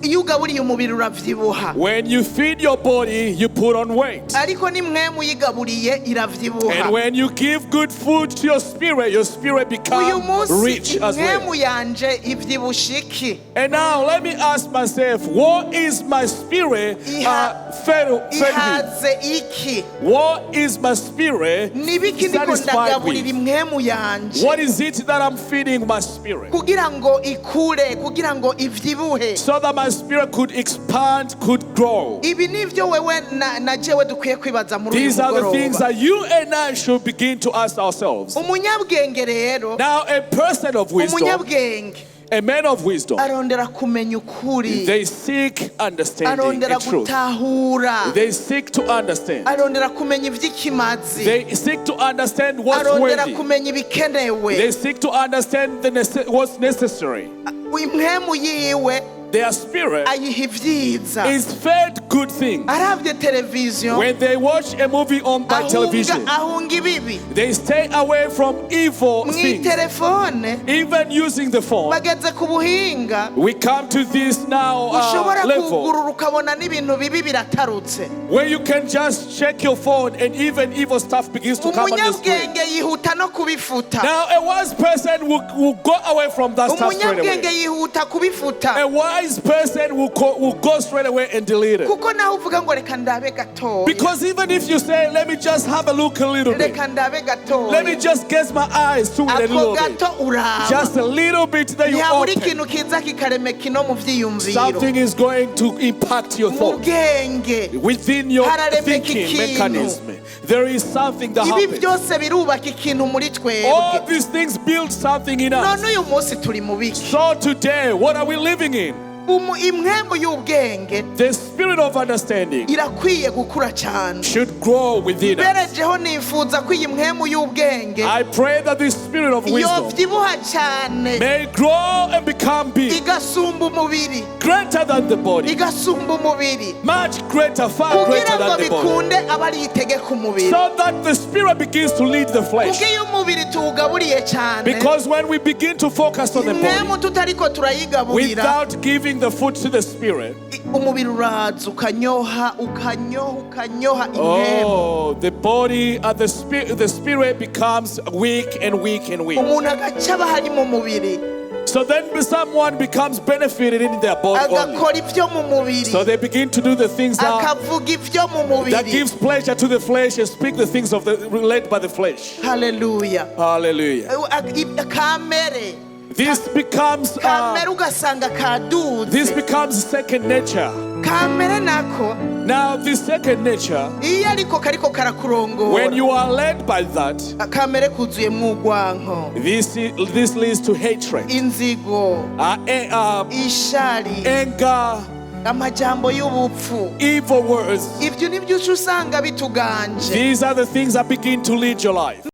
Iyo ugaburiye umubiri uravyibuha. When you feed your body, you put on weight. Ariko n'impwemu uyigaburiye iravyibuha. And when you give good food to your spirit Uyu becomes munsi rich as well. Impwemu yanje ivyibushe iki? And now let me ask myself, what is my spirit fed with? Ihaze iki? What is my spirit Nibiki ndiko satisfied ndagaburira with? Impwemu yanje What is it that I'm feeding my spirit? Kugira ngo ikure, kugira ngo ivyibuhe? So that my spirit could expand, could grow. Ibi nivyo wewe na jewe dukwiye kwibaza muri uyu These are the things mugoroba. That you and I should begin to ask ourselves. Umunyabwenge rero, Now, a person of wisdom, umunyabwenge a man of wisdom, arondera kumenya ukuri, they seek understanding arondera and truth. Gutahura, They seek to understand. Arondera kumenya ivy'ikimazi, They seek to understand what's arondera worthy. Kumenya ibikenewe. They seek to understand what's necessary. Impwemu yiwe Their spirit ayiha ibyiza. Is fed good things. Arabye televiziyo, When they watch a movie on by ahunga, television, ahunga ibibi. They stay away from evil things. Mw'itelefone, Even using the phone, bageze ku buhinga we come to this now ushobora level kugurura ukabona n'ibintu bibi biratarutse. Where you can just check your phone and even evil stuff begins to come on the screen. Umunyabwenge yihuta no kubifuta. Now, a wise person will go away from that stuff straight Umunyabwenge away. Yihuta kubifuta. A wise person will go straight away and delete it. Kuko naho uvuga ngo reka ndabe gatoya, Because even if you say, "Let me just have a look a little bit, reka ndabe gatoya, let me just get my eyes to it a ako little bit," gato uraba, just a little bit that you ntihabura open, ikintu kiza kikaremeka ino mu vyiyumviro, something is going to impact your mu thoughts. Bwenge Within your hararemeka thinking ikintu. Mechanism, there is something that Ibi happens. byose birubaka ikintu muri All twebwe. these things build something in us. None uyu munsi turi mu biki? So today, what are we living in? Impwemu y'ubwenge The spirit of understanding irakwiye gukura cyane. Should grow within us. Berejeho nifuza ko iyi mpwemu y'ubwenge I pray that the spirit of wisdom yovyibuha cyane, may grow and become big, igasumba umubiri, greater than the body, igasumba umubiri, much greater, far kugira greater ngo than the body. bikunde aba ari itegeka umubiri. So that the spirit begins to lead the flesh. Kuko iyo umubiri tuwugaburiye cyane, Because when we begin to focus on the body impwemu tutariko turayigaburira, without giving the food to the spirit, umubiri uraza ukanyoha, ukanyoha, ukanyoha impwemu. Oh, the body, the spirit becomes weak and weak and weak. Umuntu agaca aba hari mu mubiri, So then someone becomes benefited in their body only. Agakora ibyo mu mubiri, So they begin to do the things akavuga ibyo mu that mubiri. Gives pleasure to the flesh and speak the things of the led by the flesh. Haleluya. Hallelujah. Kamere, kamere ugasanga kaduze. This becomes second nature. Kamere nako, Now, this second nature, iyo ariko kariko karakurongora, when you are led by that, kamere kuzuyemwo urwanko, this leads to hatred, inzigo, ishari, anger, amajambo y'ubupfu. Evil words. Ibyo nibyo uca usanga bituganje. These are the things that begin to lead your life.